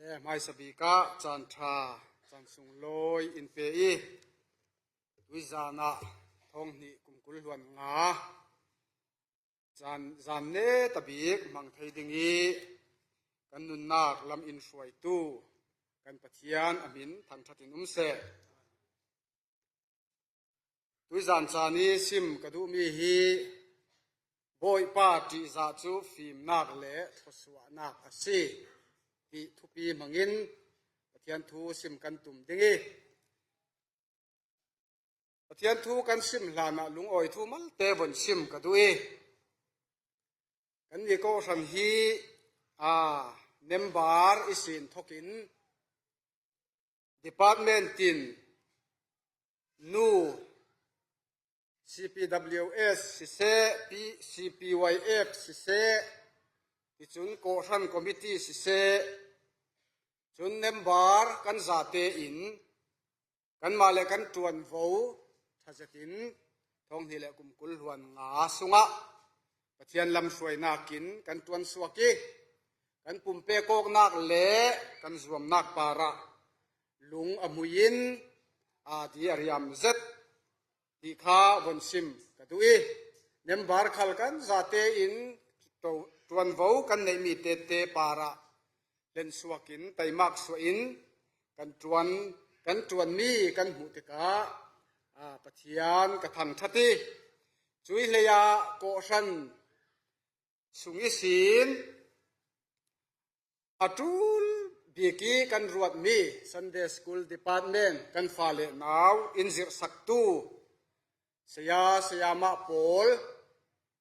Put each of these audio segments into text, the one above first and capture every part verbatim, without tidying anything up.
Hmaisa bikah caan ṭha, caan sunglawi in pe i, tuizanah thawng hnih kum kul hluan nga caan zan neta bik hmang thei ding i kan nunnak lam in hruaitu kan Pathian a min thangṭhat in um seh. Tuizan caan i sim ka duhmi hi Bawipa ṭihzah cu fimnak le thluasuahnak a si ti thupi hmangin Pathian thu sim kan tum ding i, Pathian thu kan sim hlanah lungawi thu malte von sim ka duh i, kan ni kawhhran hi, aa, member i sin thokin department in nu C P W S siseh, P-, C P Y F siseh, ticun kawhhran committee siseh, cun member kan zate in kanmah le kan ṭuanvo ṭha zetin thawng hnih le kum kul hluan nga sungah Pathian lam hruainak in kan ṭuan suak i, kan pumpek awknak le kan zuamnak parah lung a hmui in, aa, ti a riam zet ti kha von sim ka duh i, member khal kan zate in ṭuanvo kan neihmi tete parah hlensuak in, taimak suah in kan ṭuan, kan ṭuanmi kan hmuh tikah, aa, Pathian ka thangṭhat i, cui hleiah kawhhran sung ihsin a ṭul bik i kan ruatmi Sunday School Department kan fale nau in zirhsaktu saya, sayamah pawl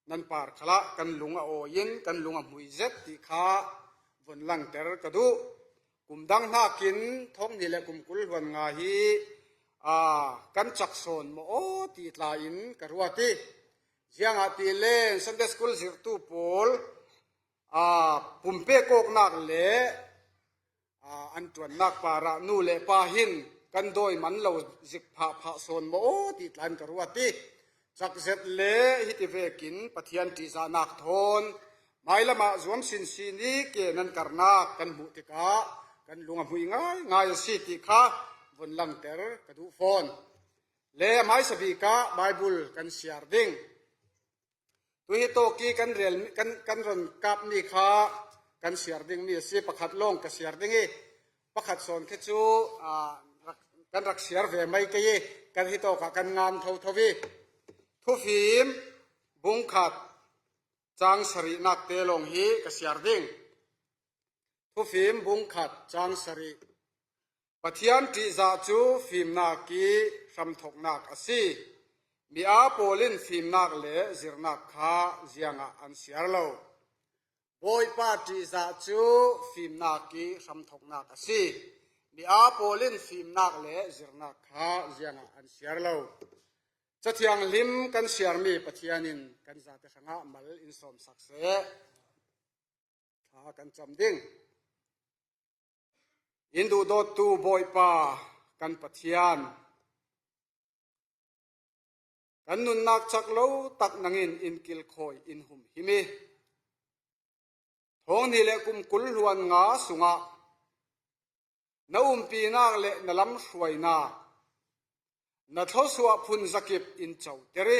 nan par khalah kan lung a awi in kan lung a hmui zet ti kha von langter ka duh. Kum dang hnakin thawng hnih le kum kul hluan nga hi, aa, kan cak sawn maw aw ti tla in ka ruat i, ziangahtile Sunday School zirhtu pawl, aa, pumpek awknak le, aa, an ṭuannak parah nu le pa hin kan dawi man lo zik phah phah sawn maw aw ti tla in ka ruat i, cak zet le hiti vekin Pathian ṭihzahnak thawn mailamah zuam sinsin i ke nan karnak kan hmuh tikah kan lung a hmui ngaingai a si ti kha von langter ka duh fawn. Le hmaisa bikah Bible kan siar ding. Tuhi tawk i kan rel, kan, kan ron kapmi kha kan siar dingmi a si, pakhat lawng ka siar ding i, pakhat sawn khi cu, aa, rak, kan rak siar ve mai kei i, kan hi tawkah kan ngan thotho i. Thufim bung khat cang sarihnak te lawng hi ka siar ding. Thufim bung khat cang sarih. Pathian ṭihzah cu fimnak i hramthoknak a si. Mi aa pawl in fimnak le zirnak kha ziangah an siar lo. Bawipa ṭihzah cu fimnak i hramthoknak a si. Mi aa pawl in fimnak le zirnak kha ziangah an siar lo. Cathianghlim kan siarmi Pathian in kan zate hrangah mal in sawmsak seh. Thla kan cam ding. In duhdawttu Bawipa kan Pathian, kan nunnak cak lo tak nangin in kilkhawi in humhim i, thawng hnih le kum kul hluan nga sungah na umpinak le na lamhruainak, na thluasuah phun zakip in coter i,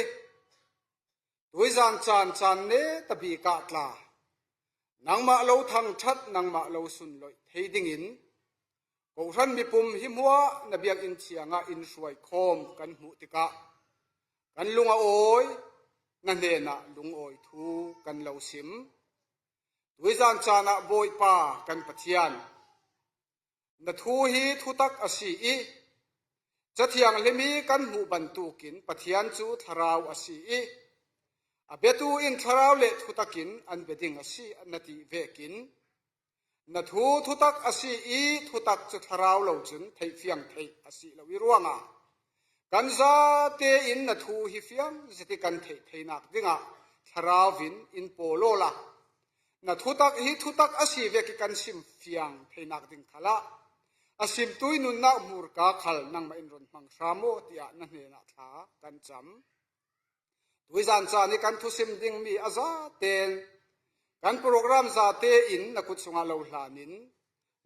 tuizan caan caan neta bikah tla nangmah lo thangṭhat, nangmah lo sunloih thei dingin kohhran mipum hi hmuah na biakinn thiangah in hruaikhawm kan hmuh tikah kan lung a awi, na hnenah lungawi thu kan lo sim. Tuizan caan ah Bawipa kan Pathian, na thu hi thutak a si i, Cathianghlim i kan hmuh bantukin Pathian cu thlarau a si i, a biatu in thlarau le thutakin an bia ding a si na ti vekin, na thu thutak a si i, thutak cu thlarau lo cun theihfiang theih a si lo i ruangah kan zate in na thu hi fiang zet i kan theih theinak dingah thlarau in in pawl awla, na thutak hi thutak a si vek i kan sim fiang theinak ding khalah a simtu i nunnak hmurka khal nangmah in ron hmang hram aw tiah na hnenah thla kan cam. Tuizan caan i kan thusim dingmi a zaten kan program zate in na kut sungah lo hlanin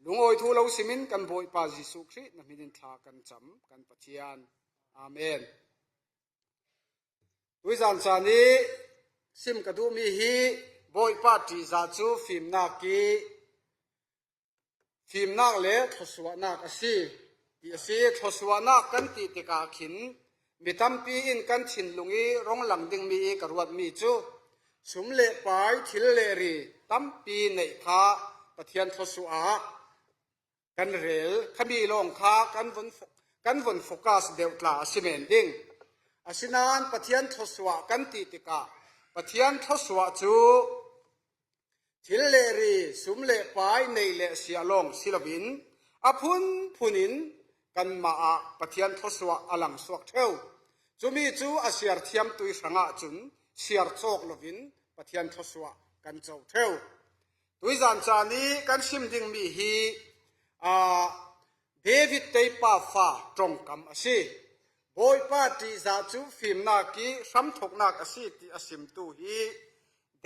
Lungawi thu lo simin kan Bawipa Jesuh Khrih na hminin thla kan cam kan Pathian. Amen. Tuizan chan hi sim ka duhmi hi Bawipa ṭihzah cu fimnak i fimnak le thluasuahnak a si ti a si. Thluasuahnak kan tih tikah khin mi tampi in kan thinlung i rung lang dingmi i ka ruatmi cu sum le pai, thil le ri tampi neih kha Pathian thluasuah ah kan rel khami lawng kha kan vun fo-, kan vun focus deuh tla a si men ding. Asinain Pathian thluasuah kan tih tikah Pathian thluasuah cu thil le ri, sum le pai, neih le siah lawng si loin a phunphun in kanmah ah Pathian thluasuah a langsuak ṭheu. Cumi cu a siar thiamtu i hrangah cun siar cawk loin Pathian thluasuah kan co ṭheu. Tuizan chan i kan sim dingmi hi, aa, David teipa fa ṭongkam a si. Bawipa ṭihzah cu fimnak i hramthawknak a si ti a simtu hi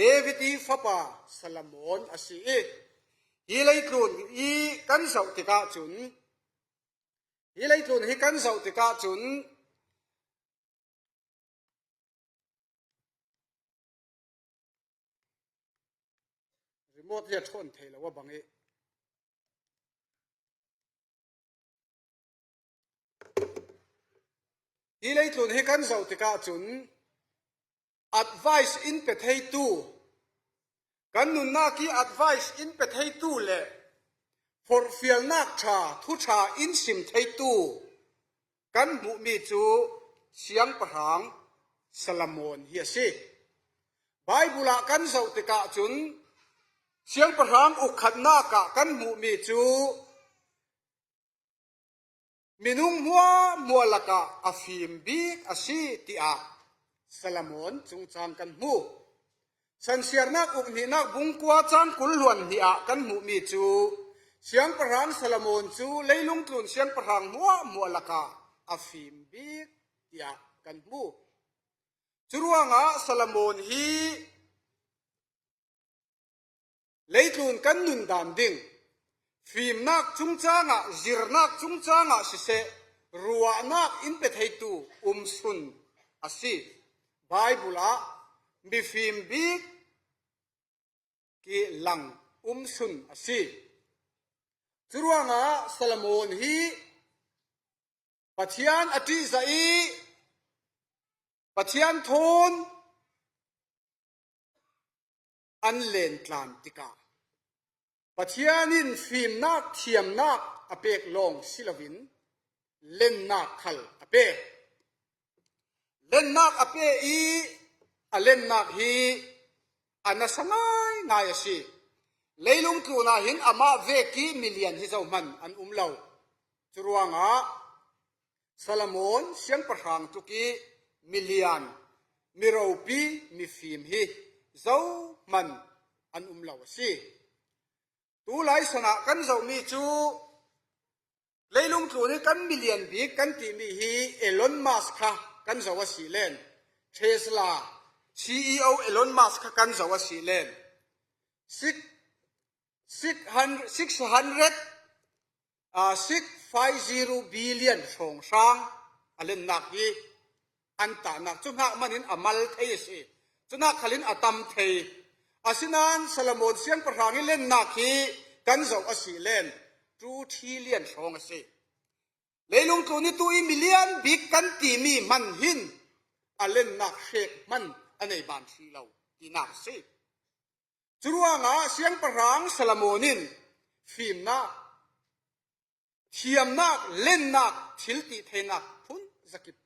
David i fapa Solomon a si i, hi leitlun i kan zoh tikah cun, hi leitlun hi kan zoh tikah cun, remote hi a ṭhawn thei lo a bang i, hi leitlun hi kan zoh tikah cun advice in pe theitu, kan nunnak i advice in pe theitu le forhfialnak ṭha, thu ṭha in sim theitu kan hmuhmi cu siangpahrang Solomon hi a si. Baibal ah kan zoh tikah cun siangpahrang ukhatnak ah kan hmuhmi cu minung hmuahhmuah lakah a fim bik a si, tiah Solomon cungcang kan hmu. Sansiarnak uk hnihnak bung kua cang kul hluan hnih ah kan hmuhmi cu siangpahrang Solomon cu leilung tlun siangpahrang hmuahhmuah lakah a fim bik, tiah kan hmu. Curuangah Solomon hi leitlun kan nun dan ding, fimnak cungcangah, zirnak cungcangah siseh, ruahnak in pe theitu umsun a si. Baibal ah mifim bik ki lang umsun a si. Curuangah Solomon hi Pathian a ṭihzah i Pathian thawn an len tlan tikah Pathian in fimnak thiamnak a pek lawng si loin lennak khal a pek. Lennak a pe i a lennak hi a nasa ngaingai a si. Leilung tlunah hin amah vek i milian hi zohman an um lo. Curuangah Solomon siangpahrang tluk i milian, miropi, mifim hi zohman an um lo a si. Tulai sanah kan zohmi cu leilung tlun hi kan milian bik kan timi hi Elon Musk kha kan zoh a si len, Tesla C E O Elon Musk kha kan zoh a si len, six, six hundred, six hundred, ah, six five zero billion hrawnghrang a lennak hi an tahnak cu hngak manin a mal thei a si. Cunak khalin a tam thei. Asinain Solomon siangpahrang i lennak hi kan zoh a si len, two trillion hrawng a si. Leilung tlun i tu i milian bik kan timi hman hin a lennak hrek hman a nei ban hri lo tinak a si. Curuangah siangpahrang Solomon in fimnak, thiamnak, lennak, thil tih theinak phun zakip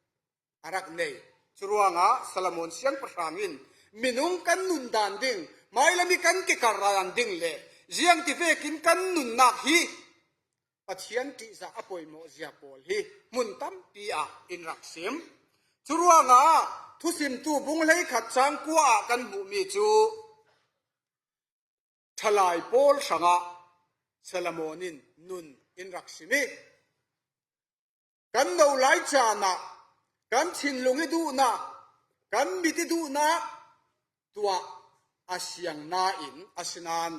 a rak nei. Curuangah Solomon siangpahrang in minung kan nun dan ding, hmailam i kan kikar dan ding le ziangtivekin kan nunnak hi Pathian ṭihzah a poimawh zia pawl hi hmun tampi ah in rak sim. Curuangah thusimtu bung hleikhat cang kua ah kan hmuhmi cu ṭhalai pawl hrangah Solomon in nun in rak sim i, kan no lai caan ah kan thinlung i duhnak, kan mit i duhnak tuah a siang nain, asinain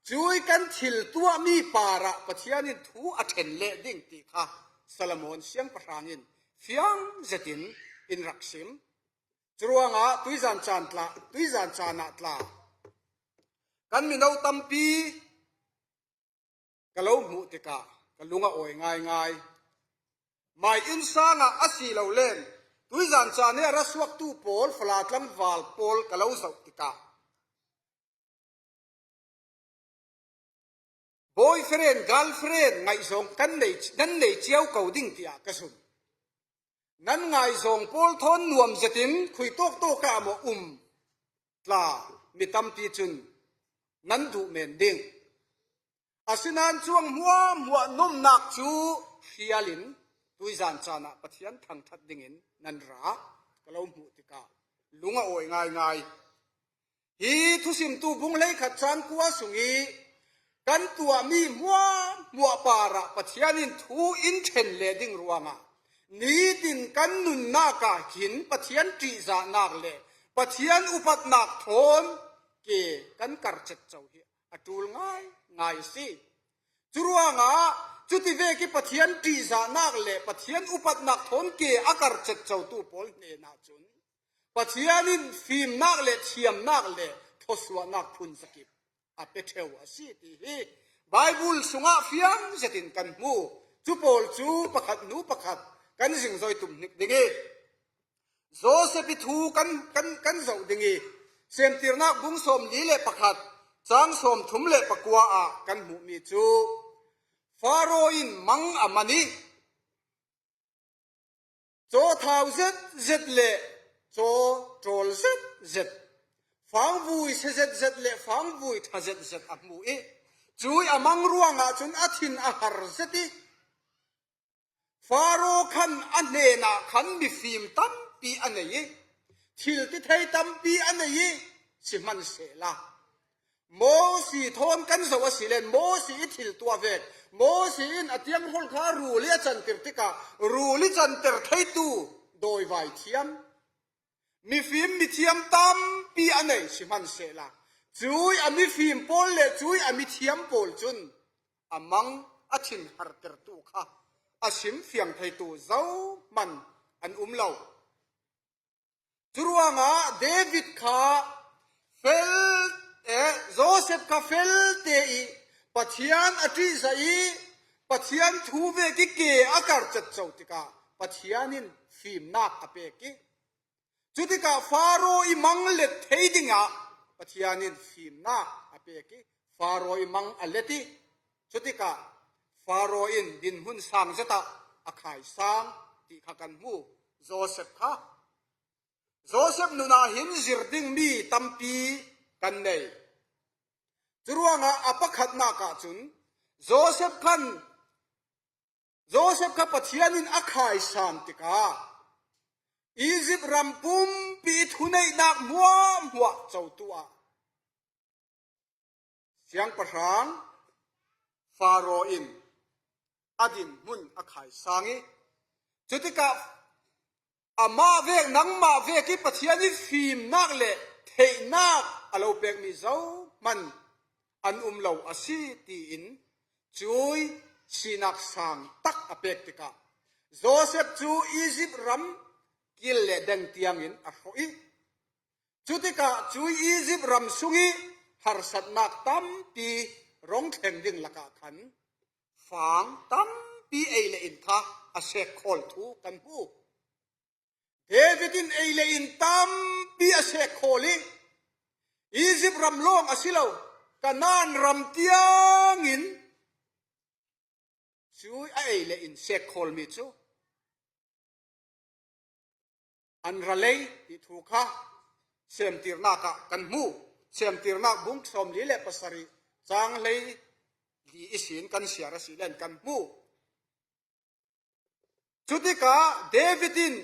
Cui kan thil tuah mi parah Pathian in thu a ṭhen leh ding ti kha Solomon siangpahrang in fiang zetin in rak sim. Curuangah tuizan caan tla, tuizan caan ah tla kan mino tampi ka lo hmuh tikah ka lung a awi ngaingai. Mai inn sangah a si lo len tuizan caan he a ra suaktu pawl, fala tlangval pawl ka lo zoh tikah boyfriend, girlfriend ngaihzawng kan nei, nan nei ciau ko ding tiah ka zum. Nan ngaihzawng pawl thawn nuam zetin khui tawktawk ah maw um tla mi tampi cun nan duh men ding. Asinain cuang hmuahhmuah nomnak cu hrialin tuizan caan ah Pathian thangṭhat dingin nan ra ka lo hmuh tikah lung a awi ngaingai. Hi thusimtu bung hleikhat cang kua sungih kan tuahmi hmuahhmuah parah Pathian in thu in ṭhen leh ding ruangah nitin kan nunnak ah hin Pathian ṭihzahnak le Pathian upatnak thawn ke kan kar cetco hi a ṭul ngaingai a si. Curuangah cuti vek ih Pathian ṭihzahnak le Pathian upatnak thawn ke a kar cetcotu pawl hnenah cun Pathian in fimnak le thiamnak le thawsuahnak phun zakip a pe ṭheu a si ti hi Baibal sungah fiang zetin kan hmu. Cu pawl cu pakhat hnu pakhat kan zingzoi tum hnik ding ih Joseph ih thu kan, kan, kan zoh ding ih Semtirnak bung sawmli le pakhat cang sawmthum le pakua ah kan hmuhmi cu Faro in mang a man ih caw thau zetzet le caw ṭawl zetzet, fangvui sia zetzet le fangvui ṭha zetzet a hmu ih cui a mang ruangah cun a thin a har zet ih Faro khan a hnenah khan mifim tampi a nei ih thil ti thei tampi a nei ih sihmansehla Mosi thawn kan zoh a si len Mosi ih thil tuah vek. Mosi in a tiang hol kha rul ih a cantir tikah rul ih canter theitu dawivai thiam, mifim mithiam tampi a nei sihmansehla cui a mifim pawl le cui a mithiam pawl cun a mang a thinhartertu kha a simfiang theitu zohman an um lo. Curuangah David kha fel, eh, Joseph kha felte ih Pathian a ṭihzah ih Pathian thu vek ih ke a kar cetco tikah Pathian in fimnak a pek ih cutikah Faro ih mang let thei dingah Pathian in fimnak a pek ih Faro ih mang a let ih cutikah Faro in dinhmun sang zet ah a khaisang ti kha kan hmu. Joseph kha Joseph nunah hin zir dingmi tampi kan nei. Curuangah a pakhatnak ahcun Joseph khan, Joseph kha Pathian in a khaisang tikah Izipt ram pumpi ih thuneihnak hmuahhmuah cotu ah siangpahrang Faro in a dinhmun a khaisang ih cutikah amah vek, nangmah vek ih Pathian ih fimnak le theihnak a lo pekmi zohman an um lo a si, tiin cui sinak sang tak a pek tikah Joseph cu Izipt ram kil le deng tiangin a hrawh ih cutikah cui Izipt ram sungih harsatnak tampi rong thleng ding lakah khan fang tampi ei le in kha a sek khawl thu kan hmu. David in ei le in tampi a sek khawl ih Izipt ram lawng a si lo, Kanaan ram tiangin cui a ei le in sek khawlmi cu an ra lei ti thu kha Semtirnak ah kan hmu. Semtirnak bung sawmli le pasarih cang hleili ihsin kan siar a si len kan hmu. Cutikah David in,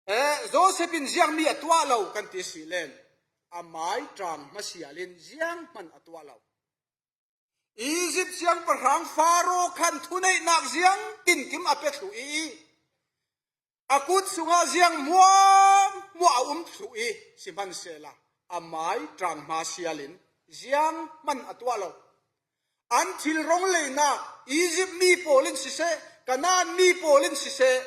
eh, Joseph in ziangmi a tuah lo kan ti si len amai ṭang hmasial in zianghman a tuah lo. Izipt siangpahrang Faro khan thuneihnak ziang tinkim a pe thluh ih a kut sungah ziang hmuahhmuah a um thluh ih sihmansehla amai ṭang hmasial in ziang hman a tuah lo. An thil rawng leinak Egypt mi pawl in siseh, Kanaan mi pawl in siseh,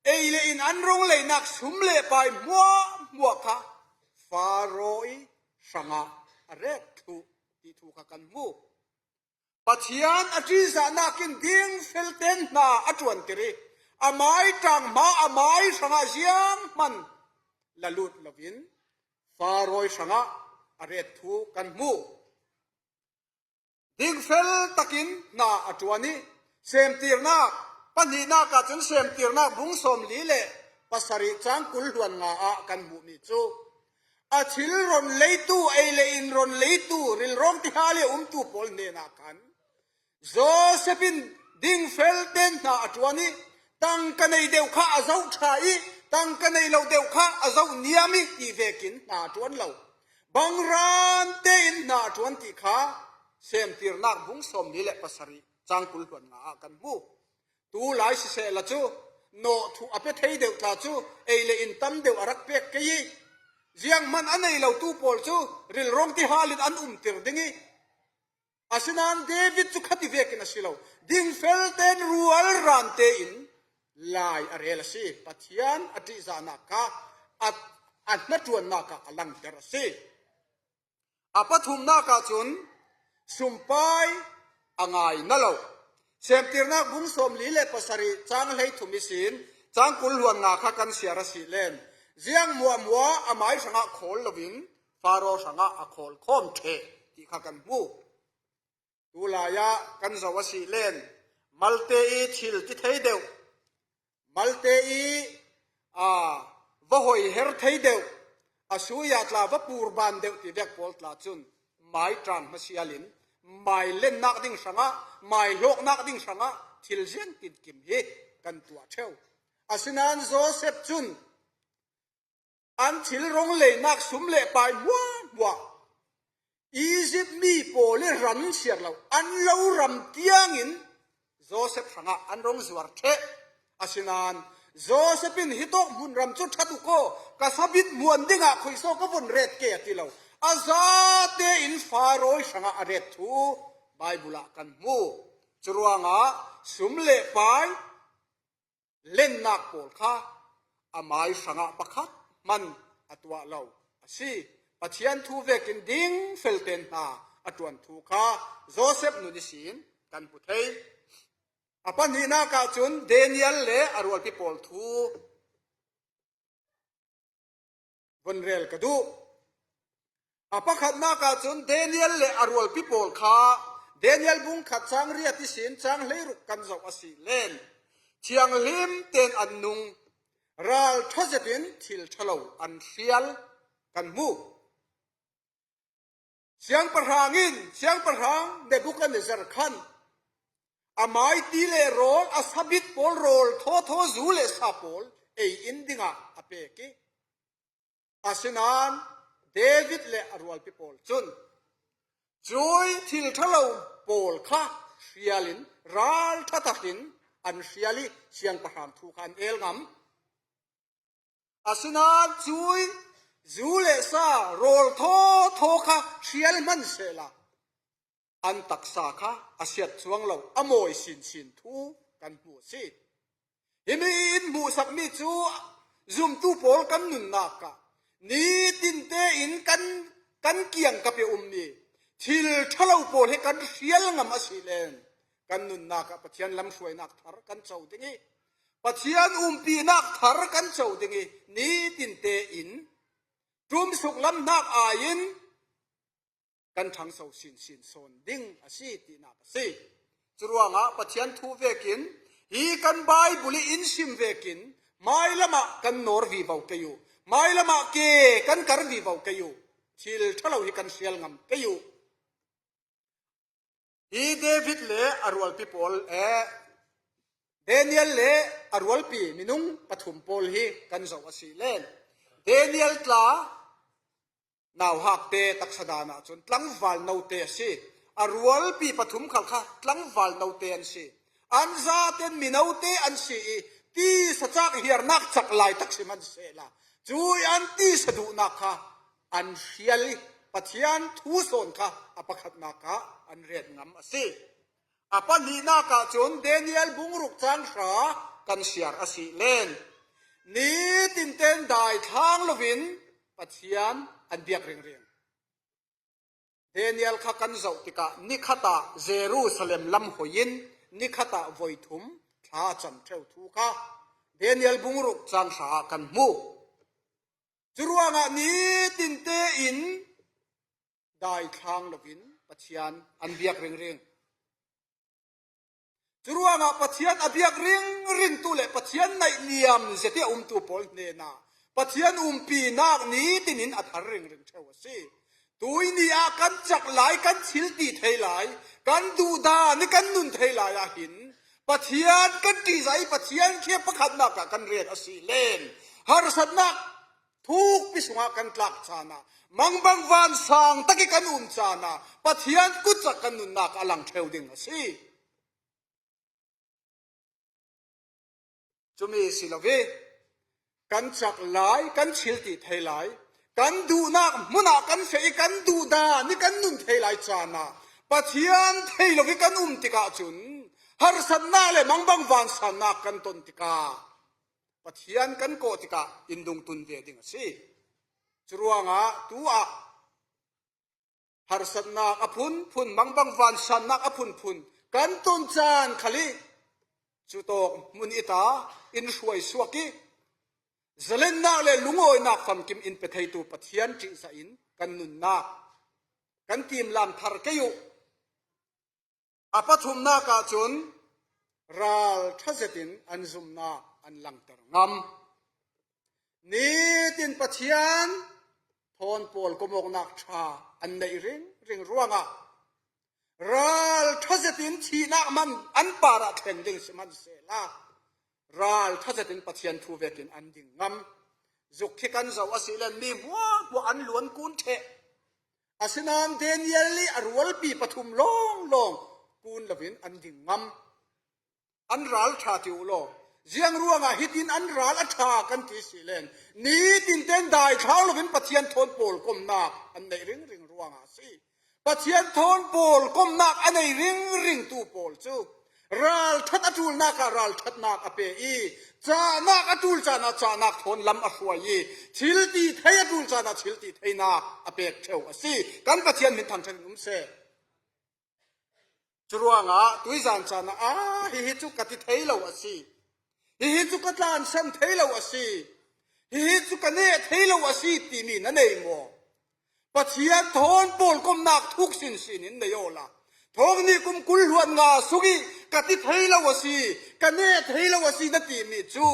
ei le in an rawng leinak sum le pai hmuahhmuah kha Faro i hrangah a ret thluh tih thu kha kan hmu. Pathian a ṭihzahnak in dingfelte hna a ṭuantir i, a mai ṭang hma a mai hrangah ziang hman la lut loin Faro i hrangah a ret thu kan hmu. Dingfel takin hna a ṭuan i, Semtirnak pahnihnak ah cun Semtirnak bung sawmli le pasarih cang kul hluan nga ah kan hmuhmi cu a thil ron leitu, ei le in ron leitu, rilrawng tihal i a umtu pawl hnenah khan Joseph in dingfelte hna a ṭuan i, tangka nei deuh kha a zoh ṭha i, tangka nei lo deuh kha a zoh niam i ti vekin hna a ṭuan lo. Bang ran tein hna a ṭuan ti kha Semtirnak bung sawmli le pasarih cang kul hluan nga ah kan hmu. Tu lai sisehla cu nawhthuh a pe thei deuh tla cu ei le in tam deuh a rak pek kei i, zianghman a nei lotu pawl cu rilrawng tihal in an umtir ding i, asinain David cu khati vekin a si lo. Dingfelten rual ran tein lai a rel a si. Pathian a ṭihzahnak kha a, a hnaṭuannak ah a langter a si. A pathumnak ah cun sumpai a ngai na lo. Semtirnak bung sawmli le pasarih cang hleithum ihsin cang kul hluan nga kha kan siar a si len. Ziang hmuahhmuah a mai hrangah khawl loin Faro hrangah a khawl khawm ṭheh ti kha kan hmu. Tulai ah kan zoh a si len. Malte i thil ti thei deuh, malte i, aa, va hoi her thei deuh, a sui ah tla va pur ban deuh ti vek pawl tla cun mai ṭang hmasial in mai lennak ding hrangah, mai hlawknak ding hrangah thil ziang tinkim hi kan tuah ṭheu. Asinain Joseph cun an thil rawng leinak sum le pai hmuahhmuah Egypt mi pawl i ran siar lo, an lo ram tiangin Joseph hrangah an rawng zuar ṭheh. Asinain Joseph in, "Hitawk hmunram cu ṭhat u kaw, ka sabit muan dingah khuiso ka vun ret ke," a ti lo. A zate in Faro i hrangah a ret thu Bible ah kan hmu. Curuangah sum le pai lennak pawl kha a mai hrangah pakhat hman a tuah lo a si. Pathian thu vekin dingfelten hna a ṭuan thu kha Joseph nun ihsin kan hmu thei. A pahnihnak ah cun Daniel le a rualpi pawl thu vun rel ka duh. A pakhatnak ah cun Daniel le a rualpi pawl kha Daniel bung khat cang riat ihsin cang hleiruk kan zoh a si len. Thianghlim ten an nung, ral ṭha zetin thil ṭha lo an hrial kan hmu. Siangpahrang in, siangpahrang Nebuchadnezzar khan a maiti le rawl, a sabit pawl, rawl thawthaw, zu le sa pawl ei in dingah a pek i, asinain David le a rualpi pawl cun cui thil ṭha lo pawl kha hrial in, ral ṭha takin an hrial i, siangpahrang thu kha an el ngam. Asinain cui zu le sa, rawl thawthaw kha hrial hman sehla an taksa kha a siat cuang lo, a mawi sinsin thu kan hmu a si. Himi in hmuhsakmi cu zumtu pawl kan nunnak ah nitin tein kan, kan kiangkap i ummi thil ṭha lo pawl hi kan hrial ngam a si len, kan nunnak ah Pathian lamhruainak thar kan co ding i, Pathian umpinak thar kan co ding i, nitin tein ṭumsuk lamhnak aiin kan ṭhangso sinsin sawn ding a si tinak a si. Curuangah Pathian thu vekin, hi kan Bible i in sim vekin, hmailamah kan nawr vivo kei u, hmailamah ke kan kar vivo kei u, thil ṭha lo hi kan hrial ngam kei u. Hi David le a rualpi pawl, eh, Daniel le a rualpi minung pathum pawl hi kan zoh a si len. Daniel tla nauhakte taksa dan ah cun tlangval note a si. A rualpi pathum khal kha tlangval note an si. An zaten minote an si i, tisa cak hiarnak cak lai tak si hman sehla, cui an tisa duhnak kha an hrial i, Pathian thu sawn kha a pakhatnak ah an ret ngam a si. A pahnihnak ah cun Daniel bung ruk cang hra kan siar a si len. Nitin ten dai thlang loin Pathian an biak ringring. Daniel kha kan zoh tikah nikhat ah Jerusalem lam hoi in nikhat ah voi thum thla a can ṭheu thu kha Daniel bung ruk cang hra ah kan hmu. Curuangah nitin tein dai thlang loin Pathian an biak ringring. Curuangah Pathian a biak ringringtu le Pathian naihniam zia tiah a umtu pawl hnenah Pathian umpinak nitinin a thar ringring ṭheu a si. Tuini ah kan cak lai, kan thil ti thei lai, kan duhdan i kan nun thei lai ah hin Pathian kan ṭihzah i Pathian khi pakhatnak ah kan ret a si len harsatnak thukpi sungah kan tlak caan ah, mangbang vansang tak i kan um caan ah Pathian kutcak kan nunnak a lang ṭheu ding a si. Cumi si lo i kan cak lai, kan thil ti thei lai, kan duhnak hmun ah kan feh i kan duhdan i kan nun thei lai caan ah Pathian thei lo i kan um tikah cun harsatnak le mangbang vansannak kan ton tikah Pathian kan kawh tikah in dungtun ve ding a si. Curuangah tu ah harsatnak a phunphun, mangbang vansannak a phunphun kan ton caan khal i cutawk hmun i ta in hruai suak i zalennak le lungawinak famkim in pe theitu Pathian ṭihzah in kan nunnak kan timlam thar kei uh. A pathumnak ah cun ralṭha zetin an zumnak an langter ngam. Nitin Pathian thawn pawl komawknak ṭha an neih ringring ruangah ralṭha zetin thihnak man an parah thleng ding sihmanhsehla ralṭha zetin Pathian thu vekin an ding ngam. Zuk khi kan zoh a si len mi hmuahhmuah an luan kun ṭheh. Asinain Daniel i a rualpi pathum lawnglawng kun loin an ding ngam. An ral ṭha ti uh law, ziang ruangah hitin an ral a ṭha kan ti si len nitin ten dai thlang loin Pathian thawn pawl komnak an neih ringring ruangah a si. Pathian thawn pawl komnak a nei ringringtu pawl cu ralṭhat a ṭulnak ah ralṭhatnak a pe i cahnak a ṭul caan ah cahnak thawn lam a hruai i thil ti thei a ṭul caan ah thil ti theinak a pek ṭheu a si. Kan Pathian min thangṭhat in um seh. Curuangah tuizan caan ah, "Ah, hihi cu ka ti thei lo a si. Hihi cu ka tlansan thei lo a si. Hihi cu ka neh thei lo a si," timi na nei maw? Pathian thawn pawl komnak thuk sinsin in nei awla thawng nih kum kul hluan nga sung i ka ti thei lo a si, ka neh thei lo a si na timi cu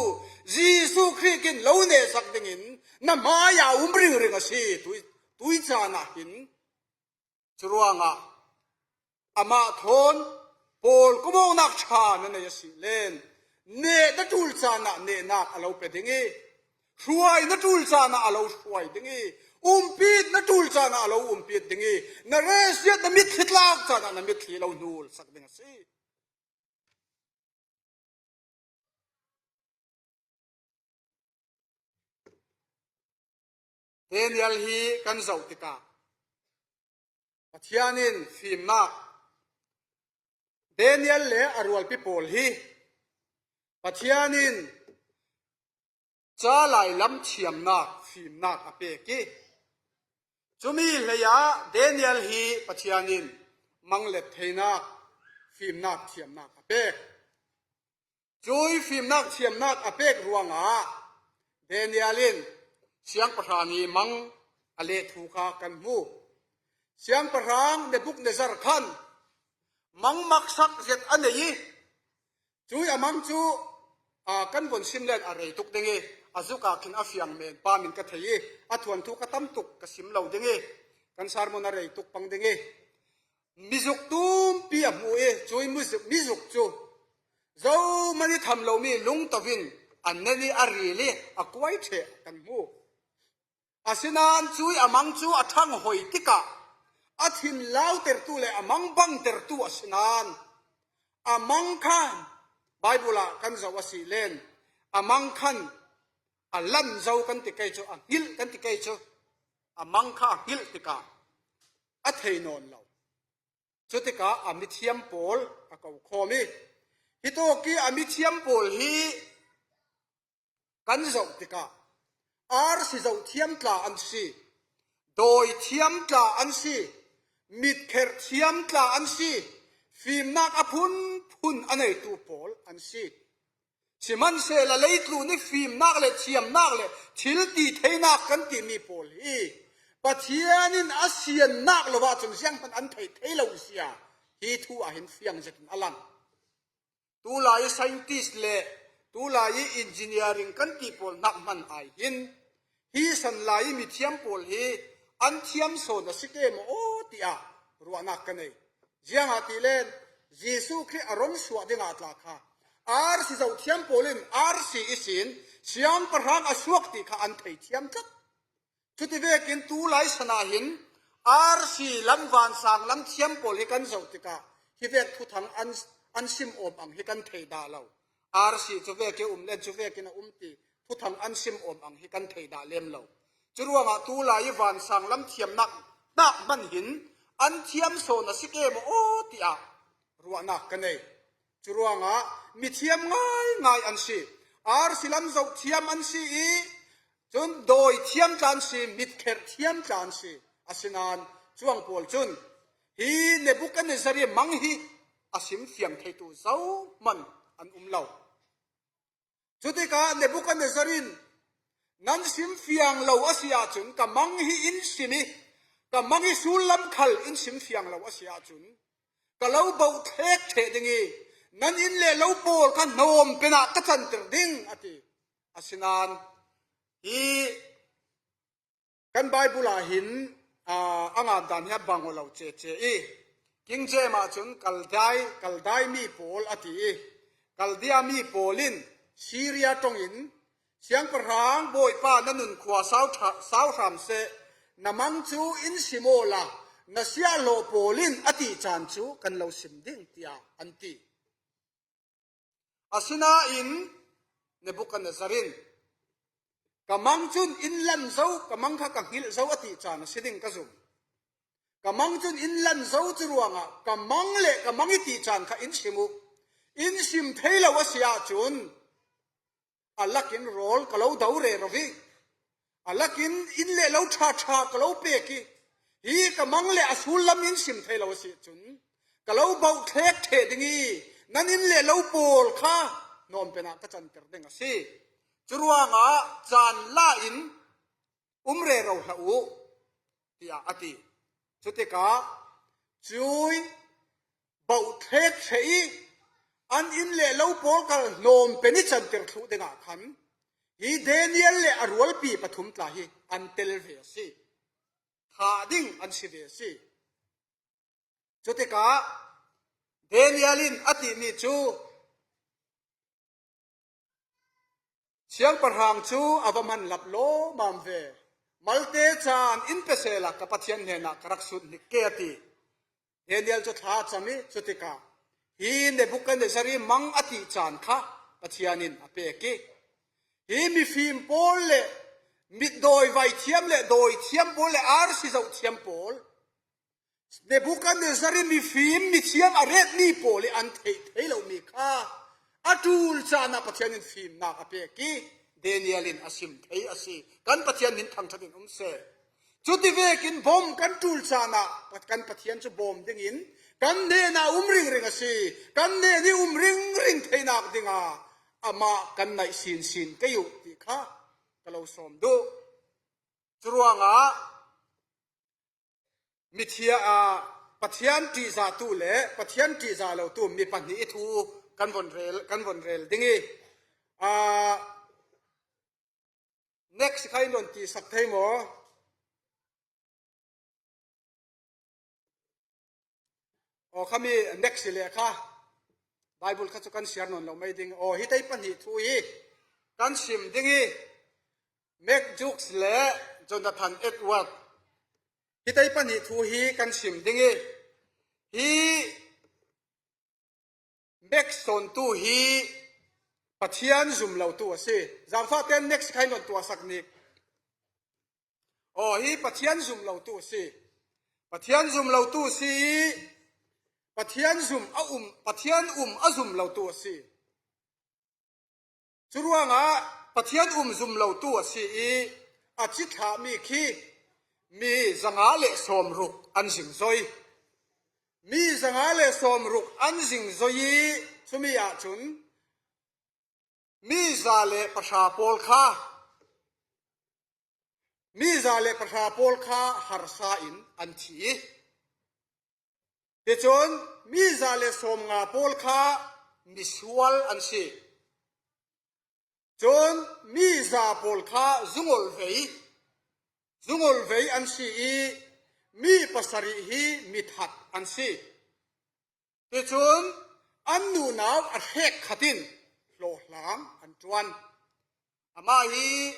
Jesuh Khrih in lo nehsak dingin na hmai ah a um ringring a si. Tui, tuizan ah hin curuangah amah thawn pawl komawknak ṭha na nei a si len neh na ṭul caan ah nehnak a lo pe ding i hruai na ṭul caan ah a lo hruai ding i umpit na ṭul caan ah a lo umpit ding i na resiat na mitthli tlak caan ah na mitthli lo hnul sak ding a si. Daniel hi kan zoh tikah Pathian in fimnak, Daniel le a rualpi pawl hi Pathian in ca lai lam thiamnak, fimnak a pek i, cumi hlei ah Daniel hi Pathian in manglet theinak, fimnak thiamnak a pek. Cui fimnak thiamnak a pek ruangah Daniel in siangpahrang i mang a leh thu kha kan hmu. Siangpahrang Nebuchadnezzar khan mang maksak zet a nei i, cui a mang cu, aa, kan von sim len a rei tuk ding i, a zuk ah khin a fiang men pa min ka thei i, a thuanthu ka tam tuk ka sim lo ding i, kan sermon a rei tuk pang ding i, mizuk tumpi a hmu i, cui mizuk, mizuk cu zohman i tham lomi lungto in a nen i a ril i a kuai ṭheh kan hmu. Asinain cui a mang cu a ṭhang hoi tikah a thinlautertu le a mang bangtertu asinain a mang khan Baibal ah kan zoh a si len a mang khan a lan zo kan ti kei cu, a hngilh kan ti kei cu, a mang kha a hngilh tikah a thei nawn lo. Chutikah a mithiam pawl a ko khawm hi. Hitawki a mithiam pawl hi kan zoh tikah arsi zoh thiam tla an si, dawi thiam tla an si, mitkherh thiam tla an si, fimnak a phunphun a neitu pawl an si. Sihmanhsehlaw leitlun i fimnak le thiamnak le thil ti theinak kan timi pawl hi Pathian in a siannak lo ahcun zianghman an theih thei lo sia hi thu ah hin fiang zetin a lang. Tulai scientist le tulai engineering kan ti pawl hnak hman ai hin hi sanlai mithiam pawl hi an thiam sawn a si ke maw tiah ruahnak ka nei. Ziangahtile Jesuh Khrih a run suah dingah tla kha arsi zoh thiam pawl in arsi ihsin siangpahrang a suak ti kha an thei thiam tlat. Cuti vekin tulai sana hin arsi lam vansang lam thiam pawl hi kan zoh tikah hi vek thuthang an, an sim awm ang hi kan thei dah lo. Arsi cu vek i um le cu vekin a um ti thuthang an sim awm ang hi kan thei dah lem lo. Curuangah tulai i vansang lam thiamnak hnak hman hin an thiam sawn a si ke maw aw tiah ruahnak ka nei. Curuangah mithiam ngaingai an si. Arsi lam zoh thiam an si i cun dawi thiam tla an si, mitkherh thiam tla an si. Asinain cuang pawl cun hi Nebuchadnezzar i mang hi a sim fiang theitu zohman an um lo. Cutikah Nebuchadnezzar in nan sim fiang lo a si ahcun ka mang hi in sim i ka mang i sullam khal in sim fiang lo a si ahcun ka lo bauhthlek ṭheh ding i nan inn le lo pawl kha hnawm penah ka canter ding a ti. Asinain hi kan Baibal ah hin, aa, a ngan dan hi a bang aw lo cece i, King James ah cun Kaldai, Kaldai mi pawl a ti i, Kaldia mi pawl in Syria ṭongin Siangpahrang Bawipa na nun khua sau ṭha-, sau hram seh, na mang cu in sim awla na siahhlawh pawl in a ti caan cu kan lo sim ding, tiah an ti. Asinain Nebuchadnezzar in, ka mang cun in lam zo, ka mang kha ka hngilh zo a ti caan a si ding ka zum. Ka mang cun in lam zo cu ruangah ka mang le ka mang i ti caan kha in sim uh. In sim thei lo a si ahcun a lakin rawl ka lo do rero i a lakin inn le lo ṭha ṭha ka lo pek i, hi ka mang le a sullam in sim thei lo a si cun, ka lo bauhthlek ṭheh ding i, nan inn le lo pawl kha hnawm penah ka canter ding a si. Curuangah caan la in um rero hlah uh, tiah a ti. Cutikah cuih bauhthlek ṭheh i an inn le lo pawl kha hnawm pen i canter thluh dingah khan hi Daniel le a rualpi pathum tla hi an tel ve a si. Thah ding an si ve a si. Cutikah Daniel in a timi cu, Siangpahrang cu a va hman lap lawmmam ve. Malte caan in pe sehla ka Pathian hnenah ka rak sut hnik ke, a ti. Daniel cu thla a cam i cutikah hi Nebuchadnezzar i mang a ti caan kha Pathian in a pek i, hi mifim pawl le mitdawi vai thiam le dawi thiam pawl le arsi zoh thiam pawl, Nebuchadnezzar i mifim mithiam a retmi pawl i an theih thei lomi kha a ṭul caan ah Pathian in fimnak a pek i Daniel in a sim thei a si. Kan Pathian min thangṭhat in um seh. Cuti vekin bawm kan ṭul caan ah kan Pathian cu bawm dingin kan hnenah um ringring a si. Kan hnen i um ringring theinak dingah amah kan naih sinsin kei uh ti kha ka lo sawm duh. Curuangah mithia-, aa, Pathian ṭihzahtu le Pathian ṭihzah lotu mi pahnih i thu kan von rel, kan von rel ding i, aa, next kha in rawn tisak thei maw? Aw, khami next si leh kha Bible kha chu kan siar nawn lo mai ding. Aw, hi tei pahnih thu hi kan sim ding i, Max Jukes le Jonathan Edward. Hi tei pahnih thu hi kan sim ding i, hi Max sawntu hi Pathian zum lotu a si. Zangfahten next kha in rawn tuahsak ning. Aw, hi Pathian zum lotu a si. Pathian zum lotu a si i, Pathian zum a um, Pathian um a zum lotu a si. Curuangah Pathian um zum lotu a si i, a cithlahmi khi mi zanga le sawmruk an zingzoi. Mi zanga le sawmruk an zingzoi i, cumi ahcun mi za le pahra pawl kha, mi za le pahra pawl kha harsa in an thi i, ticun mi za le sawmnga pawl kha misual an si. Cun mi za pawl kha zungol vei, zungol vei an si i, mi pasarih hi mi that an si. Ticun an nunau a hrek khat in hlawhhlang an ṭuan. Amah hi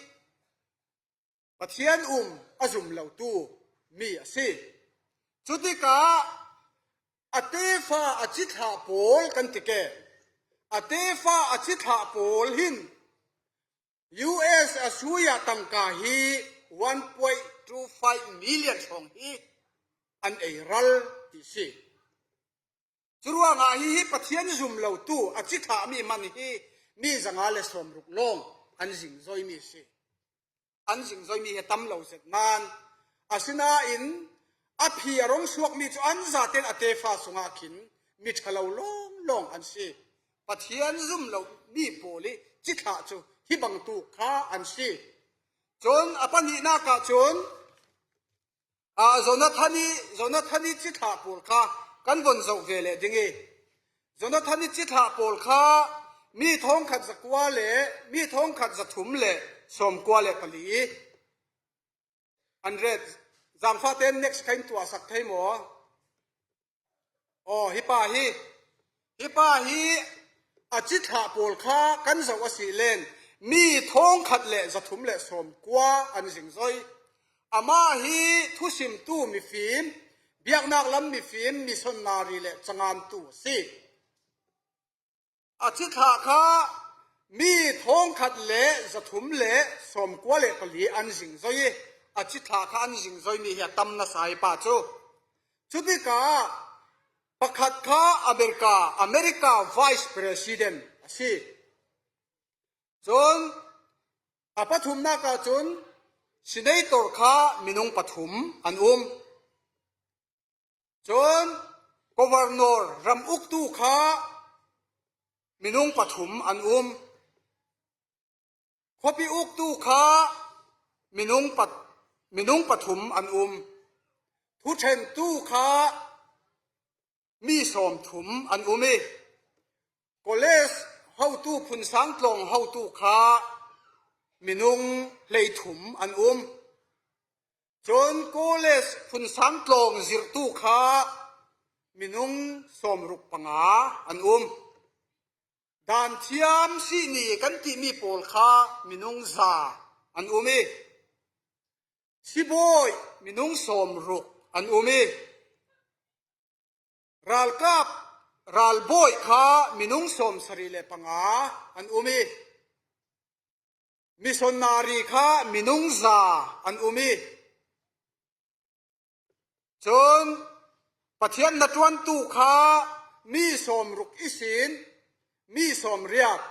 Pathian um a zum lotu mi a si. Cutikah a tefa a cithlah pawl kan ti ke, a tefa a cithlah pawl hin U S a sui ah tangka hi one point two five million hrawng hi an ei ral ti si. Curuangah hihi Pathian zum lotu a cithlahmi hman hi mi zanga le sawmruk lawng an zingzoimi si. An zingzoimi hi a tam lo zet nan, asinain a phi a rung suakmi cu an zaten a tefa sungah khin mi ṭha lo lawnglawng an si. Pathian zum lomi pawl i cithlah cu hi bangtuk kha an si. Cun a pahnihnak ah cun, aa, Jonathan i, Jonathan i cithlah pawl kha kan von zoh ve leh ding i, Jonathan i cithlah pawl kha mi thawngkhat zakua le mi thawngkhat zathum le sawmkua le pali an ret. Zangfahte next kha in tuahsak thei maw? Aw, hi pa hi, hi pa hi a cithlah pawl kha kan zoh a si len, mi thawngkhat le zathum le sawmkua an zingzoi. Amah hi thusimtu mifim, biaknak lam mifim, missionary le cangantu a si. A cithlah kha mi thawngkhat le zathum le sawmkua le pali an zingzoi i, a cithlah kha an zingzoimi hi a tam nasa i pa cu. Cutikah pakhat kha America, America Vice President a si. Cun a pathumnak ahcun senator kha minung pathum an um. Cun governor, ram uktu kha minung pathum an um. Khuapi uktu kha minung pat-, minung pathum an um. Thuṭhentu kha mi sawmthum an um i, college hotu, phunsang tlawng hotu kha minung hleithum an um. Cun college phunsang tlawng zirhtu kha minung sawmruk panga an um. Danthiam sihni kan timi pawl kha minung za an um i, sibawi minung sawmruk an um i, ralkap, ralbawi kha minung sawmsarih le panga an um i, missionary kha minung za an um i, cun Pathian hnaṭuantu kha mi sawmruk ihsin mi sawmriat,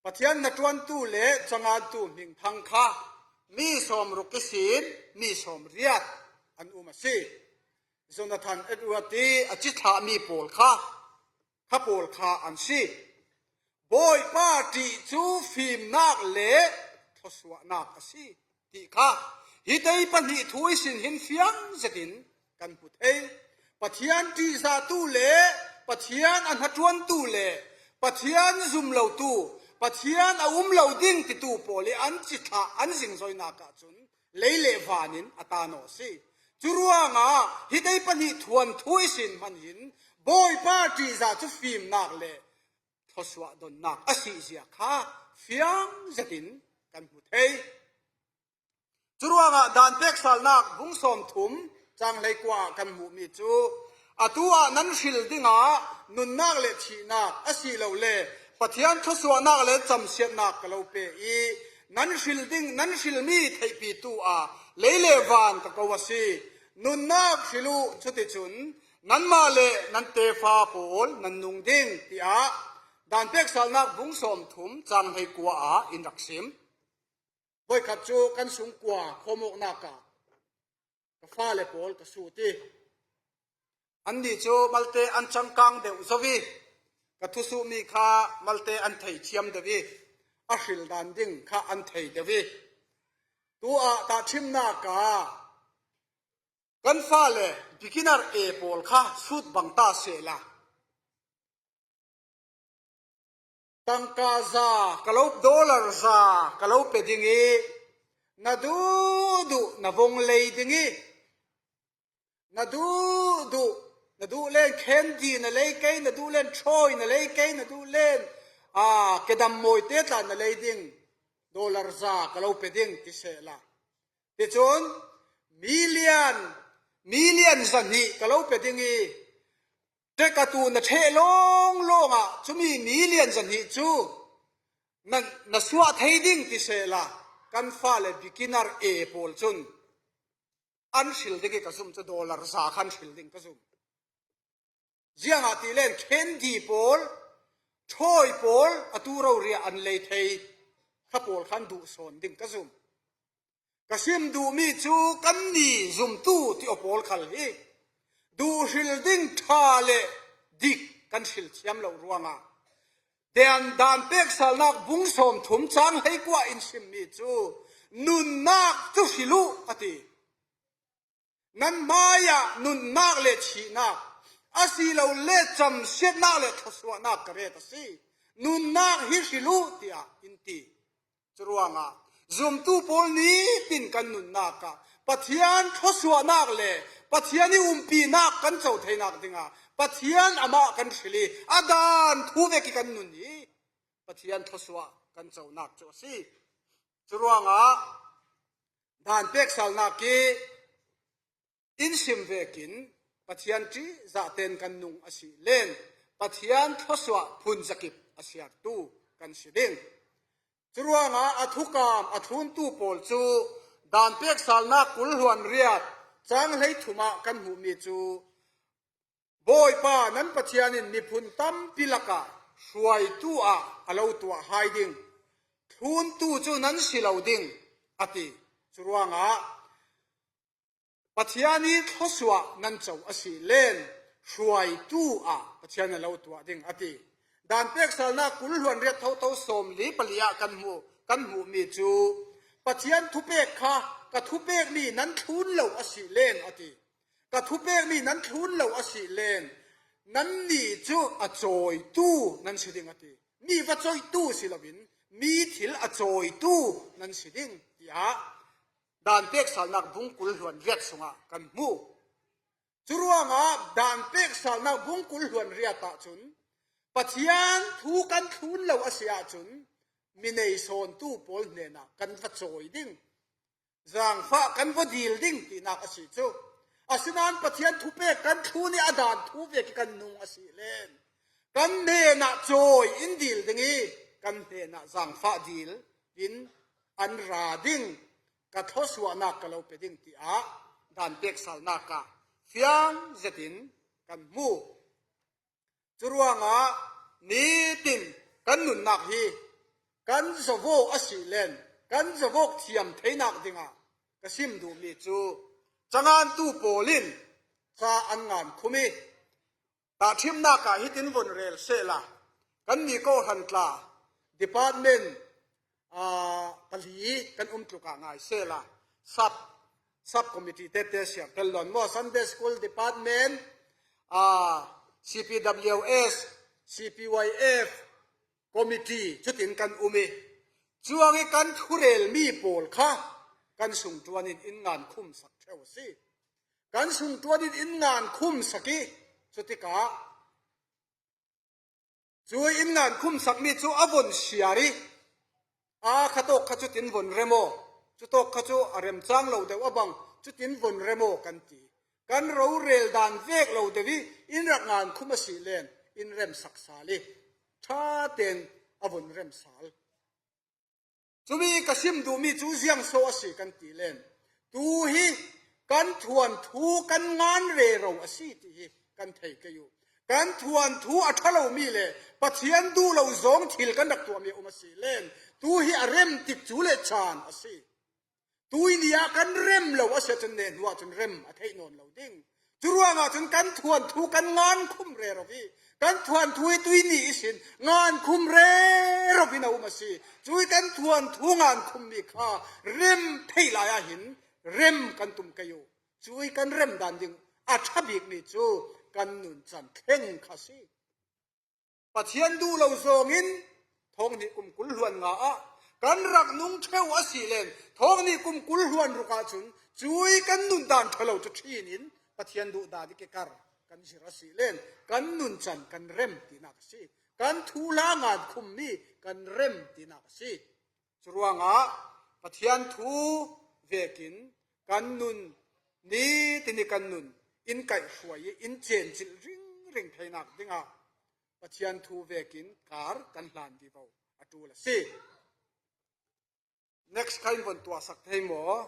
Pathian hnaṭuantu le cangantu hmingthang kha mi sawmruk ihsin mi sawmriat an um a si. Jonathan Edward i a cithlahmi pawl kha, kha pawl kha an si. Bawipa ṭih cu fimnak le thluasuahnak a si ti kha hi tei pahnih thu ihsin hin fiang zetin kan hmu thei. Pathian ṭihzahtu le Pathian a hnaṭuantu le Pathian zum lotu, Pathian a um lo ding titu pawl i an cithlah an zingzoinak ahcun lei le van in a tan aw a si. Curuangah hi tei pahnih thuanthu ihsin hman hin Bawipa ṭihzah cu fimnak le thluasuah donnak a si zia kha fiang zetin kan hmu thei. Curuangah Dan peksalnak bung sawmthum cang hleikua ah kan hmuhmi cu, atu ah nan hril dingah nunnak le thihnak asilole Pathian thluasuahnak le camsiatnak ka lo pe i, nan hril ding, nan hrilmi theihpitu ah lei le van ka ko a si. Nunnak hril uh, cuticun nanmah le nan tefa pawl nan nung ding, tiah Dan peksalnak bung sawmthum cang hleikua ah in rak sim. Voikhat cu kan sungkua khawmawknak ah ka fale pawl ka sut i, annih cu malte an cangkang deuh zo i, ka thusuhmi kha malte an thei thiam deuh i, a hril dan ding kha an thei deuh i, tu ah tahṭhimnak ah kan fale beginner A pawl kha sut bang ta sehla, tangka za ka lo, dollar za ka lo pe ding i, na duhduh na vong lei ding i, na duhduh, na duh len candy na lei kei, na duh len thawi na lei kei, na duh len, aa, kedam mawite tla na lei ding, dollar za ka lo pe ding ti sehla. Ticun million, million zahnih ka lo pe ding i, tek a tu na ṭheh lawnglawng ah cumi million zahnih cu na, na suah thei ding ti sehla, kan fale beginner A pawl cun an hril ding i ka zum cu, dollar za khan hril ding ka zum. Ziangahtile candy pawl, thawi pawl a tu rori ah an lei thei kha pawl khan duh sawn ding ka zum. Ka sim duhmi cu kanni zumtu ti aw pawl khal hi duh hril ding ṭha le dik kan hril thiam lo ruangah, Dan, Dan peksalnak bung sawmthum cang hleikua in simmi cu nunnak cu hril uh a ti. Nan hmaiah nunnak le thihnak, asilole camsiatnak le thluasuahnak ka ret a si. Nunnak hi hril uh, tiah in ti. Curuangah zumtu pawl nitin kan nunnak ah Pathian thluasuahnak le Pathian i umpinak kan co theinak dingah Pathian amah kan hril i, a dan thu vek i kan nun i, Pathian thluasuah kan conak cu a si. Curuangah Dan peksalnak i in sim vekin Pathian ṭih zahten kan nung a si len Pathian thluasuah phun zakip a siartu kan si ding. Curuangah a thukam a thluntu pawl cu Dan peksalnak kul hluan riat cang hleithum ah kan hmuhmi cu, Bawipa nan Pathian in miphun tampi lakah hruaitu ah a lo tuah hai ding, thluntu cu nan si lo ding, a ti. Curuangah Pathian i thluasuah nan co a si len hruaitu ah Pathian a lo tuah ding, a ti. Dan peksalnak kul hluan riat thotho sawmli pali ah kan hmuh, kan hmuhmi cu Pathian thupek kha, ka thupekmi nan thlun lo a si len, a ti. Ka thupekmi nan thlun lo a si len nannih cu a cawitu nan si ding, a ti. Mi va cawitu si loin mi thil a cawitu nan si ding, tiah Dan peksalnak bung kul hluan riat sungah kan hmu. Curuangah Dan peksalnak bung kul hluan riat ahcun Pathian thu kan thlun lo a si ahcun mi nei sawntu pawl hnenah kan va cawi ding, zaangfah kan va dil ding tinak a si cu. Asinain Pathian thupek kan thlun i a dan thu vek i kan nung a si len kan hnenah cawi in dil ding i kan hnenah zaangfah dil in an ra ding, ka thluasuahnak ka lo pe ding, tiah Dan peksalnak ah fiang zetin kan hmu. Curuangah nitin kan nunnak hi kan zavaw a si len kan zavawk thiam theinak dingah ka sim duhmi cu cangantu pawl in ca an ngan khum i, tahṭhimnak ah hitin von rel sehla, kannih kawhhran tla department, aa, pali kan um tluk ah ngai sehla, sub, sub committee tete siar tel lawn maw, Sunday School Department, aa, C P W S, C P Y F committee cutin kan um i, cuang i kan thurelmi pawl kha kan sungṭuan in in ngan khumsak ṭheu a si. Kan sungṭuan in in ngan khumsak i, cutikah cu in ngan khumsakmi cu a von siar i, aa, kha tawk kha cutin von rem aw, cu tawk kha cu a rem cang lo deuh a bang, cutin von rem aw kan ti. Kan rorel dan vek lo deuh i in rak ngan khum a si len in remsak sal i, ṭha tein a von rem sal. Cumi ka sim duhmi cu ziang so a si kan ti len, tu hi kan thuanthu kan ngan rero a si ti hi kan thei kei uh. Kan thuanthu a ṭha lo mi le Pathian duh lo zawng thil kan rak tuah mi a um a si len, tu hi a rem tik cu le caan a si. Tuini ah kan rem lo a si ahcun nehhnu ahcun rem a theih nawn lo ding. Curuangah cun kan thuanthu kan ngan khum rero i, kan thuanthu hi tuini ihsin ngan khum rero in a um a si. Cui kan thuanthu ngan khummi kha rem theih lai ah hin rem kan tum kei uh. Cui kan rem dan ding a ṭha bikmi cu kan nuncan thleng kha si. Pathian duh lo zawngin thawng hnih kum kul hluan nga ah kan rak nung ṭheu a si len, thawng hnih kum kul hluan ruk ahcun cui kan nun dan ṭha lo cu ṭhin in Pathian duh dan i kikar kan zir a si len, kan nuncan kan rem tinak a si. Kan thuhla ngan khummi kan rem tinak a si. Curuangah Pathian thu vekin kan nun, ni tini kan nun in kaihhruai i in cencilh ringring theinak dingah Pathian thu vekin kar kan hlan vivo a ṭul a si. Next kha in von tuahsak thei maw?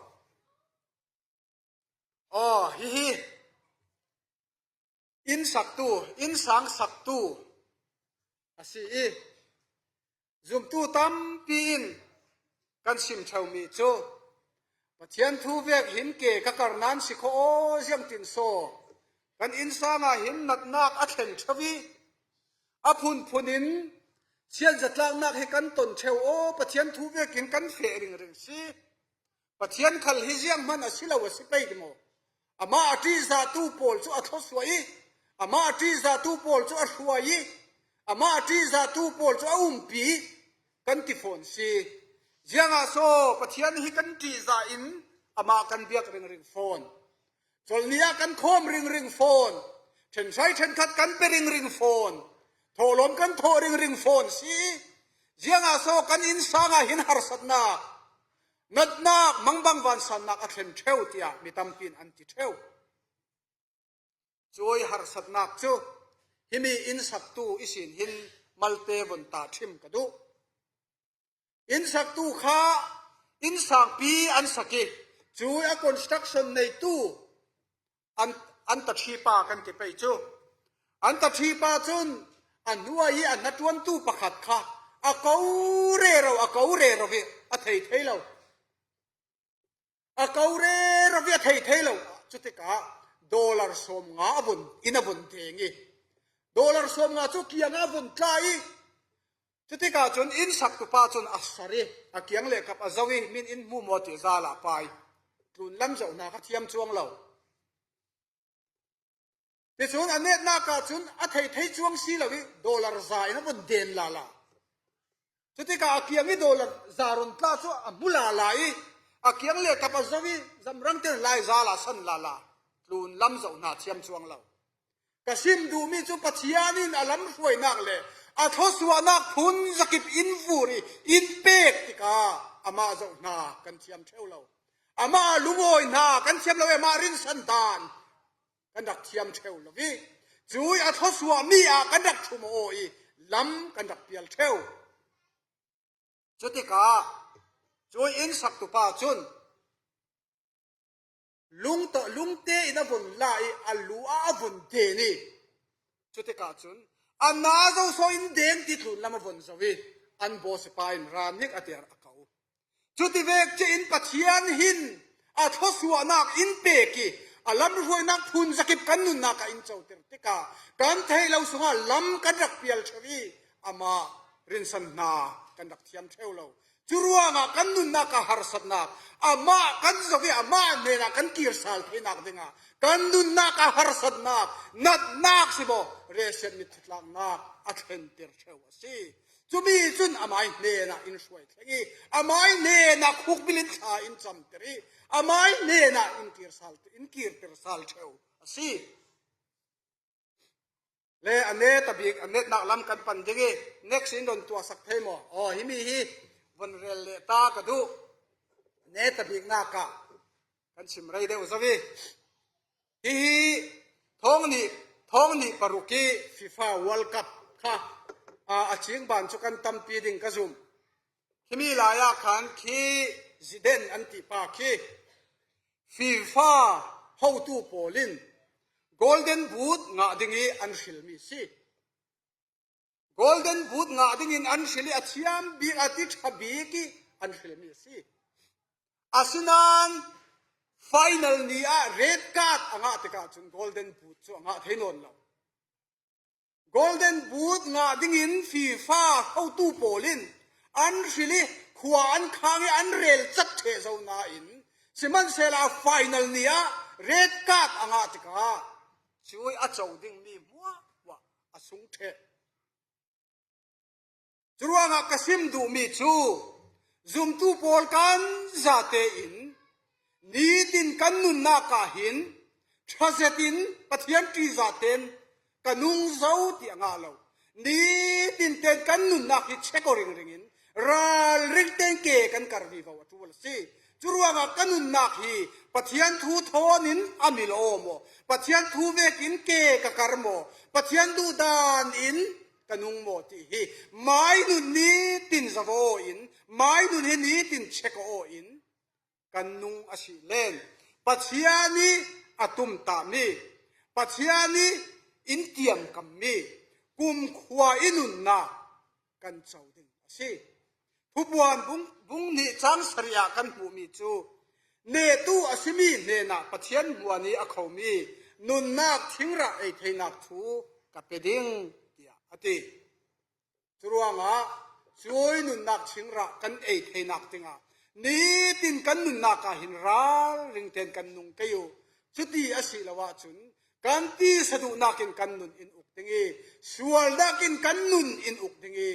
Aw, hihi. Inn saktu, inn sang saktu a si i, zumtu tampi in kan sim ṭheumi cu Pathian thu vek hin ke ka kar nan si kho aw, ziangtin saw kan inn sangah hin natnak a thlen ṭheu i, a phunphun in sianzatlaknak hi kan ton ṭheu aw, Pathian thu vekin kan feh ringring si. Pathian khal hi zianghman a si lo a si pei ti maw? Amah a ṭihzahtu pawl cu a thlawsuah i, amah a ṭihzahtu pawl cu a hruai i, amah a ṭihzahtu pawl cu a umpi kan ti fawn si. Ziangah saw Pathian hi kan ṭihzah in amah kan biak ringring fawn. Colhni ah kan khawm ringring fawn, ṭhenhrai ṭhenkhat kan pe ringring fawn, thawhlawm kan thawh ringring fawn si. Ziangah saw kan inn sangah hin harsatnak, natnak, mangbang vansannak a thlen ṭheu tiah mi tampi in an ti ṭheu. Cui harsatnak cu himi inn saktu ihsin hin malte von tahṭhim ka duh. Inn saktu kha inn sangpi an sak i, cui a construction neitu an, an taṭhipa kan ti pei cu. An taṭhipa cun a hnuai i a hnaṭuantu pakhat kha a ko rero, a ko rero i a thei thei lo. A ko rero i a thei thei lo. Cutikah dollar sawmnga a vun, in a vun deng i, dollar sawmnga cu kiangah a vun tla i, cutikah cun inn saktupa cun a sar i, a kiang le kap a zoh i, min in hmu maw ti zal ah pai. Tlunlam zoh hna kha thiam cuang lo. Ticun a netnak ah cun a thei thei cuang si lo i, dollar za in a vun den lala. Cutikah a kiang i dollar za run tla cu a hmu lala i, a kiang le kap a zoh i, zamrang ten lai zal ah san lala. Tlunlam zoh hna thiam cuang lo. Ka sim duhmi cu Pathian in a lamhruainak le a thluasuahnak phun zakip in vur i in pek tikah amah zoh hna kan thiam ṭheu lo. Amah lungawi hna kan thiam lo i amah rinsan dan kan rak thiam ṭheu lo i, cui a thluasuahmi ah kan rak ṭhum aw i lam kan rak pial ṭheu. Cutikah cui inn saktupa cun lungto, lungte in a vun la i a lu ah a vun den i, cutikah cun a na zo saw in deng ti tlunlam a vun zoh i an bawsipa in ran nik a tiar a ko. Cuti vek cia in Pathian hin a thluasuahnak in pek i a lamhruainak phun zakip kan nunnak ah in coter tikah kan theih lo sungah lam kan rak pial ṭheu i amah rinsan hna kan rak thiam ṭheu lo. Curuangah kan nunnak ah harsatnak, amah kan zoh i amah hnenah kan kir sal theinak dingah kan nunnak ah harsatnak, natnak si maw, rehsiat mitthutlaknak a thlenter ṭheu a si. Cumi cun amai hnenah in hruai thleng i, amai hnenah khukbil in thla in camter i, amai hnenah in kir sal, in kirter sal ṭheu a si. Le a net a bik, a netnak lam kan pan ding i, next in don tuahsak thei maw? Aw, himi hi von rel leh ta ka duh. A net a biknak ah kan sim rei deuh zo i. Hihi thawng hnih, thawng hnih paruk i FIFA World Cup kha, aa, a cingban cu kan tampi ding ka zumh. Himi lai ah khan khi Zidane an tih pa khi FIFA hotu pawl in Golden Boot ngah ding hi an hrilhmi si. Golden Boot ngah dingin an hrilh hi a thiam bik a ti ṭha bik hi an hrilhmi si. Asinan final ni ah red card a ngah tikah cun Golden Boot cu a ngah thei nawn lo. Golden Boot ngah dingin FIFA hotu pawl in an hrilh hi khua an khang hi an rel cat ṭheh zo nain, sihmanhsehlaw final ni ah red card a ngah tikah cui a co dingmi hmuahhmuah a sung ṭheh. Curuangah ka sim duhmi cu zumtu pawl kan zate in nitin kan nunnak ah hin ṭha zetin Pathian ṭi zaten ka nung zo ti a ngah lo. Nitin ten kan nunnak hi check aw ringring in ralring ten ke kan kar vivo a ṭul a si. Curuangah ka nunnak hi Pathian thu thawn in a mil aw maw? Pathian thu vekin ke ka kar maw? Pathian duhdan in ka nung maw tih hi mainun nitin zavo aw in, mainun hi nitin check aw in kan nung a si len Pathian ih a tumtahmi, Pathian ih in tiamkammi kumkhua i nunnak kan co ding a si. Thupuan bung, bung hnih cang sarih ah kan hmuhmi cu nehtu a simi hnenah Pathian hmuan ih a khomi nunnak thingrah ei theinak thu ka pe ding, tiah a ti. Curuangah cui nunnak thingrah kan ei theinak dingah nitin kan nunnak ah hin ralring ten kan nung kei uh. Cuti a si lo ahcun kan tisa duhnak in kan nun in uk ding i, sualnak in kan nun in uk ding i,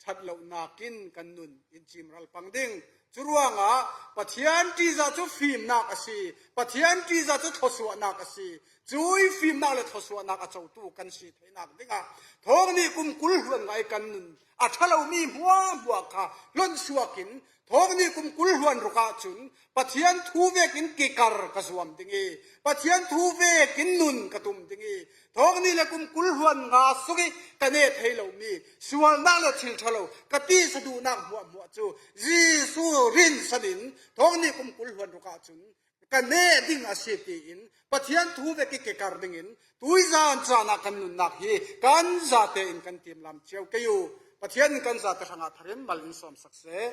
ṭhat lonak in kan nun in cimral pang ding. Curuangah Pathian ṭihzah cu fimnak a si, Pathian ṭihzah cu thluasuahnak a si. Cui fimnak le thluasuahnak a cotu kan si theinak dingah thawng hnih kum kul hluan ngai kan nun a ṭha lomi hmuahhmuah kha hlonh suak in thawng hnih kum kul hluan ruk ahcun Pathian thu vekin kikar ka zuam ding i, Pathian thu vekin nun ka tum ding i, thawng hnih le kum kul hluan nga sung i ka neh thei lomi sualnak le thil ṭha lo ka tisa duhnak hmuahhmuah cu Jesuh rinsan in thawng hnih kum kul hluan ruk ahcun ka neh ding a si, tiin Pathian thu vek i kikar dingin tuizan caan ah kan nunnak hi kan zate in kan timlam cio kei uh. Pathian in kan zate hrangah thar in mal in sawm sak seh.